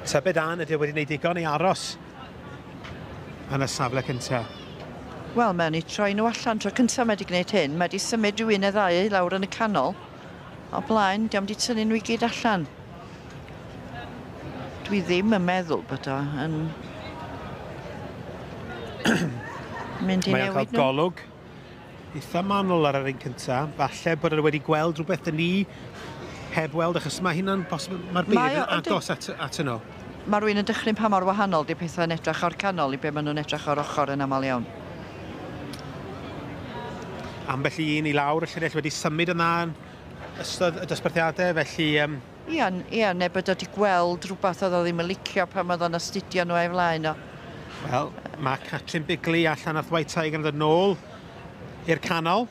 Tybed Ann ydy o wedi gwneud digon i aros yn y safle cyntaf. Wel, mae o'n i troi nhw allan. Tro cyntaf mae wedi gwneud hyn. Mae wedi symud rhyw un neu ddau i lawr yn y canol. O blaen, di o'm 'di tynnu nhw i gyd allan. Dwi ddim yn meddwl bod o yn mynd i Mae o'n newid cael nhw. golwg eitha manwl ar yr un cynta. Falle bod e wedi gweld rhywbeth dyn ni heb weld, achos mae hynna'n bosib, mae'r Mae beirdd o, yn yndi. agos at yno. Mae rhywun yn dychryn pa mor wahanol 'di pethau'n edrych o'r canol i be maen nhw'n edrych o'r ochr yn aml iawn. Ambell i un i lawr y llinell wedi symud yn dda yn ystod y dosbarthiadau, felly Ia, ia, neu bod o wedi gweld rhywbeth oedd o ddim yn licio pan oedd o'n astudio nhw o'i flaen o. Wel, mae Catrin Bigley a Llanarth White Tiger yn dod nôl i'r canol.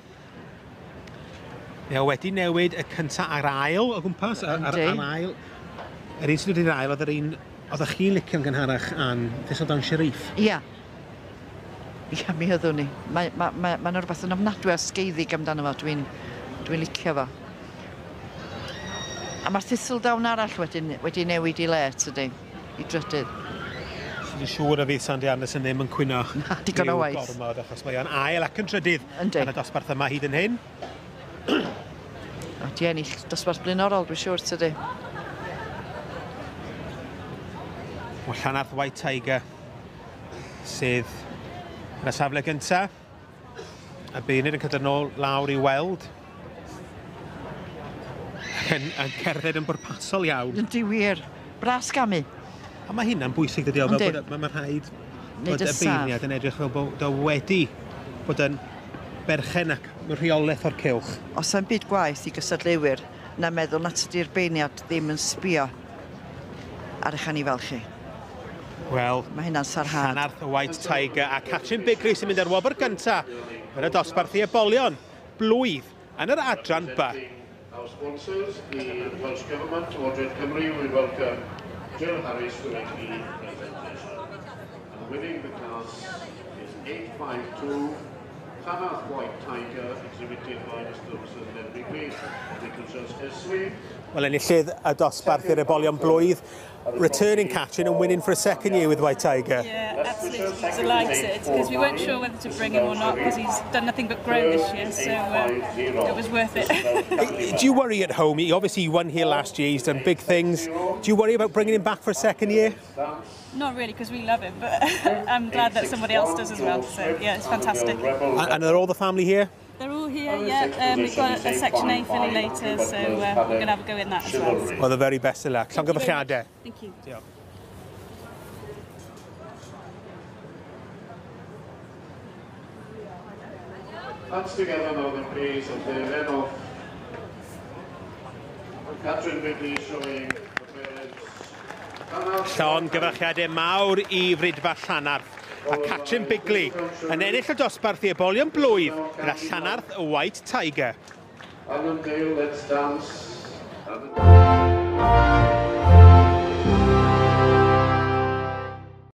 Mae o wedi newid y cynta a'r ail o gwmpas. Yndi. A'r ail. Yr un sydd wedi ail oedd yr un oeddech chi'n licio'n gynharach, Ann, Thistledown Sherif. Ia. Ia, mi oeddwn i. Mae ma, ma, ma 'na rhywbeth yn ofnadwy o sgeiddig amdano fo. Dwi'n licio fo. A mae'r Thistledown arall wedi newid i le, tydi, i drydydd. Dwi'n siŵr y fydd Sandy Anderson ddim yn cwyno Na, digon o rhyw waith. gormod, achos mae o'n ail ac yn trydydd Yndi. yn y dosbarth yma hyd yn hyn. O, di ennill dosbarth blaenorol, dwi'n siŵr, tydi. O Llanarth White Tiger sydd yn y safle gyntaf. A beirniaid yn cydod nôl lawr i weld. Ac yn cerdded yn bwrpasol iawn. Yndi wir. Bras gamu. A mae hynna'n bwysig dydy o, fel Yndi. bod mae rhaid Neud bod y y saff. beirniad yn edrych fel bod o wedi bod yn berchen ac rheolaeth o'r cylch. Os am byd gwaith i gystadleuwyr, na meddwl na tydi'r beirniad ddim yn sbio ar eich anifail chi. Wel, Mae hynna'n sarhad. Llanarth y White Tiger a Catrin Bigley sy'n mynd ar wobr gynta yn y dosbarth i ebolion blwydd yn yr adran B. Our sponsors, the Welsh Government, Llywodraeth Cymru, we welcome Jill Harris to make the presentation. And winning the class is 852, Llanarth White Tiger, exhibited by Mr. and Mrs. Len Bigley, Nicholson's Esri. Wel, enillydd y dosbarth i'r ebolion blwydd, returning Catrin and winning for a second year with White Tiger. Yeah, absolutely delighted, because we weren't sure whether to bring him or not because he's done nothing but grow this year, so it was worth it. Do you worry at home? He obviously won here last year, he's done big things. Do you worry about bringing him back for a second year? Not really, because we love him, but I'm glad that somebody else does as well, so yeah, it's fantastic. And are all the family here? They're all here, yeah. We've got a Section A filly later, so we're going to have a go in that as well. Well, the very best of luck. Llongyfarchiadau. Thank you. Diolch. Hands together now then please, and the men of Catrin Bigley showing the parents. Llongyfarchiadau mawr i Fridfa Llanarth. A Catrin Bigley yn ennill y dosbarth i ebolion blwydd gyda Llanarth y White Tiger. Annandale, let's dance. Annandale.